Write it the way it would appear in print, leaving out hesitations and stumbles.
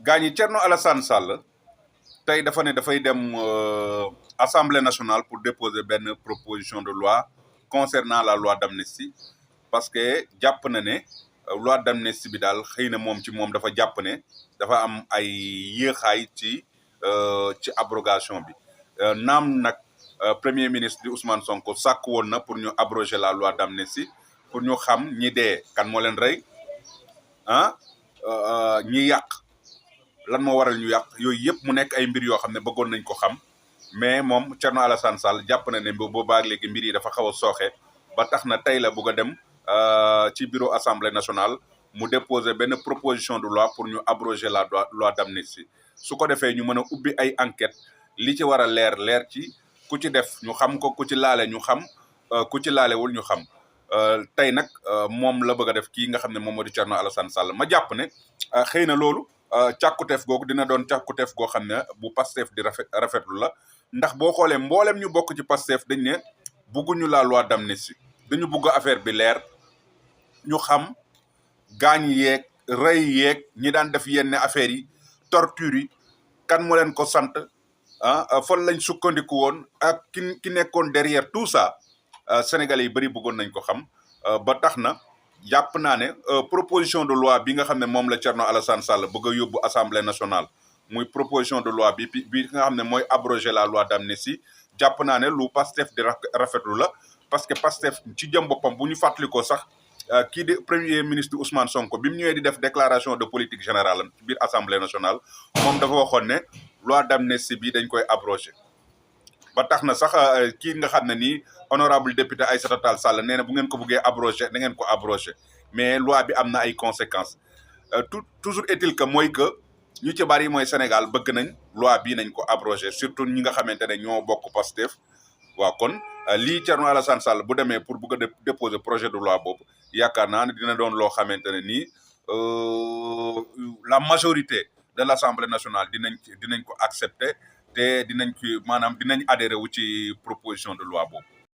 gaañi Thierno Alassane Sall tey dafa ne dafay dem Assemblée nationale pour déposer benn proposition de loi concernant la loi d'amnistie parce que jàpp na ne loi d'amnistie bi daal xëy na moom ci moom dafa jàpp ne dafa am ay yéexaay ci abrogation bi naam nag premier ministre di Ousmane Sonko sàkk woon na pour ñu abroger la loi d'amnistie pour ñu xam ñi dee kan moo leen rey ñi yàq lan moo waral ñu yàq yooyu yëpp mu nekk ay mbir yoo xam ne bëggoon nañ ko xam mais moom Thierno Alassane Sall jàpp na ne boobaag léegi mbir yi dafa xaw a sooxe ba tax na tey la bëgg a dem ci bureau assemblée nationale mu déposer benn proposition de loi pour ñu abroger la loi d'amnistie su ko defee ñu mën a ubbi ay enquête li ci war a leer ci ku ci def ñu xam ko ku ci laale ñu xam ku ci laalewul ñu xam tey nag moom la bëgg a def kii nga xam ne moom moo di Thierno Alassane Sall ma jàpp ne xëy na loolu càkkuteef googu dina doon càkkuteef goo xam ne bu Pastef di rafetlu la ndax boo xoolee mboolem ñu bokk ci Pastef dañ ne bugguñu la loi d'amnistie dañu bugg affaire bi leer ñu xam gaañ yeeg rey yeeg ñi daan def yenn affaires yi torture yi kan moo leen ko sant fan lañ sukkandiku woon ak ki nekkoon derrière tout ça Sénégalais yi bëri bëggoon nañ ko xam ba tax na jàpp naa ne proposition de loi bi nga xam ne moom la Thierno Alassane Sall bëgg a yóbbu assemblée nationale muy proposition de loi bi nga xam ne mooy abroger la loi d'amnistie jàpp naa ne lu Pastef di rafetlu la parce que Pastef ci jëm boppam bu ñu fàttalikoo sax kii di premier ministre Ousmane Sonko bi mu ñëwee di def déclaration de politique générale ci biir assemblée nationale moom dafa waxoon ne loi d'amnistie bi dañ koy abroger ba tax na sax kii nga xam ne nii honorable député Aïssata Tall Sall nee na bu ngeen ko buggee abroger da ngeen ko abroger mais loi bi am na ay conséquences toujours est-il que mooy que ñu ci bari mooy Sénégal bëgg nañ loi bii nañ ko abroger surtout ñi nga xamante ne ñoo bokk Pastef waaw kon lii Thierno Alassane Sall bu demee pour bëgg a déposer projet de loi boobu yaakaar naa ne dina doon loo xamante ne nii la majorité de l'Assemblée nationale dinañ ko accepter te dinañ adhérer wu ci proposition de loi boobu